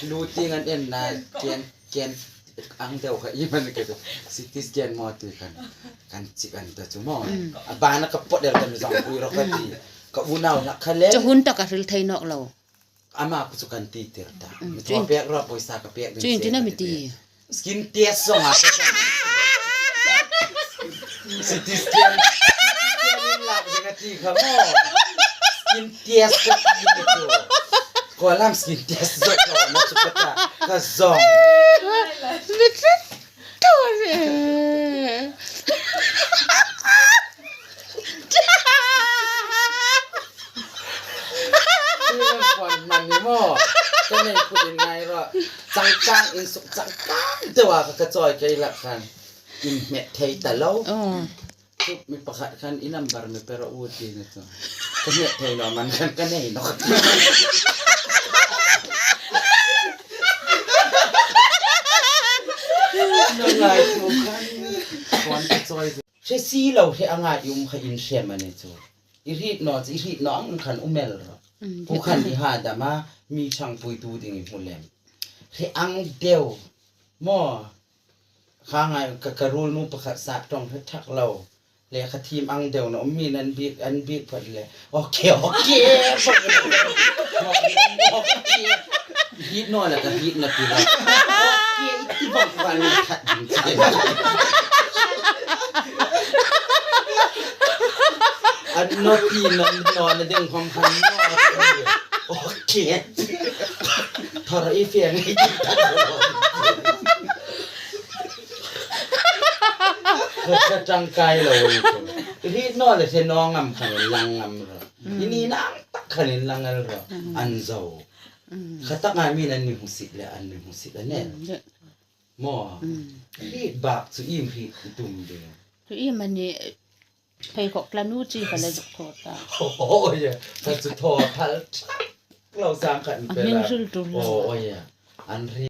Lu ting an en na ken ken ang deuh kha i man ka CT scan maw ti khan kan chik an ta chu maw a bana ka pot el ta mi zong pui ro ka ti ka unau na kha le Chahun tak a hril thei nok lo. Ama ku chu kan ti tir ta mi thaw pek ro poisa ka pek ding Chu in tina mi ti. Skin test zong ah CT scan in lak ding a ti kha maw skin test ka ti ni chu Kawlam skin test zong ko na chu ka ta ka zong Mi tho re. Khuan man ni maw ka nei phut in ngai ro cangkang in suk cangkang deuh ah ka cawi kei lak khan in hmet thei ta lo cup mi pakhat khan i number mi pero u ti na cu ka hmet thei lo man khan ka nei no na ngai tu khan khuan ka cawi Hre si lo hre a ngai i um kha in hrem ani cu. I rit no i rit no ang khan umel ro. Pu khan i ha dama mi chang pui tu ding i hmu lem. Hre ang deu mo kha ngai ka karul nu pakhat sap tong hre thak lo le kha thim ang deu na ummi nan bik an bik phat le okay okay okay hit no la ka hit na ti la okay ti bang kan that ding An no ti nan no na ding khom khan no okay thor i fiang i ti that ka tangkai lo ri no le se no ngam khan lang ngam ro ini nang tak khan in lang al ro an zo khatak ngai mi nan mi hmusit le an mi hmusit ane Maw? Hi bak cu im hi i tum ding. Cu im ani pheikhawk tlanu chi ka la zuk thaw ta. Oh yeah, ka cu thaw thal lo sang khan pe la. Hming sul tul lo. Oh yeah, an ri.